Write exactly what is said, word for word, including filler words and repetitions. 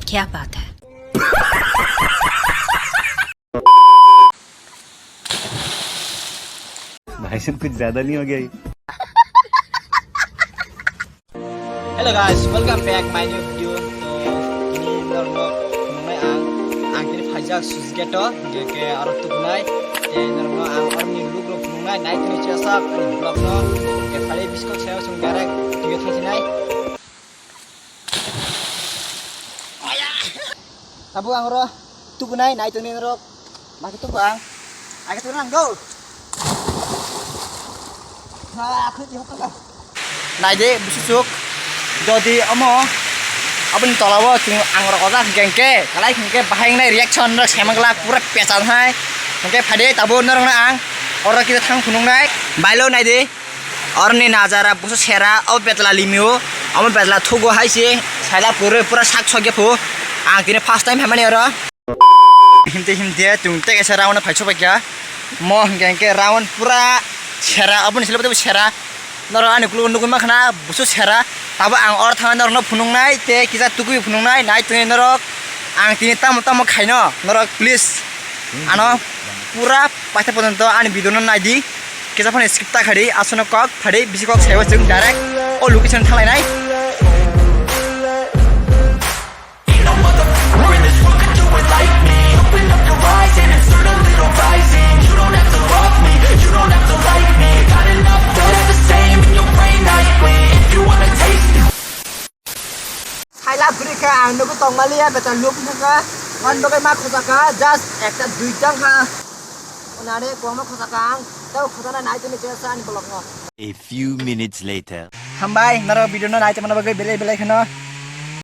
क्या बात है? भाई साहब, कुछ ज्यादा नहीं हो गया ये? Hello guys, welcome back my new video. To ini norok nungnai ang, ang kini phaijak Suzgeto, hingke ke aro tuknai, te norok ang aro ni look rok nungnai, nai tini chesak ani vlog no, ke phali biskok sayo sung direct tuyo thangsinai. Tabuk ang oro tukunai, nai tongni norok. Maki tuku ang. Ake tuku nang, go. Ha, aku di hotel. Nai de, busuk. Jodi omo aboni tola o chung ang rok ojak hingke, kalai hingke bahai nai reaction rok semang glak pura pesan hai. Hingke phade tabuk norok na ang oro kita thang phunung nai. Bailo nai de. Oroni najara busu sera, o betla limio, omo betla thugo hai se, saila purui pura sak sokya phu. Ang tini first time hamani oro. Himte himte tung teke sera ono phai sobai kya. Mo hingke hingke round pura sera, oboni silo sera. Noro ani kulu nugui makhna busu sera. Tabo ang or thang norok no phunung nai, te kisa tukui phunung nai, nai tuni norok. Ang tini tamo tamo khaino, norok please. Ano pura paitha potonto ani video no nai di. Kisa phone skip ta khadi, asono kok phadi, bisi kok sebo chung direct o location thalai nai. Haila bwrwi khe ang nugwi tongmaliya, betal nuk nukha. Hwn bagwi ma khojaka, just ekta dui tang kha. Onare kwbangma khojaka ang, tei khojana nai tongni je sa ani vlog no. A few minutes later. Hambai, norok video no nai tongmani bagwi belai belai kheno.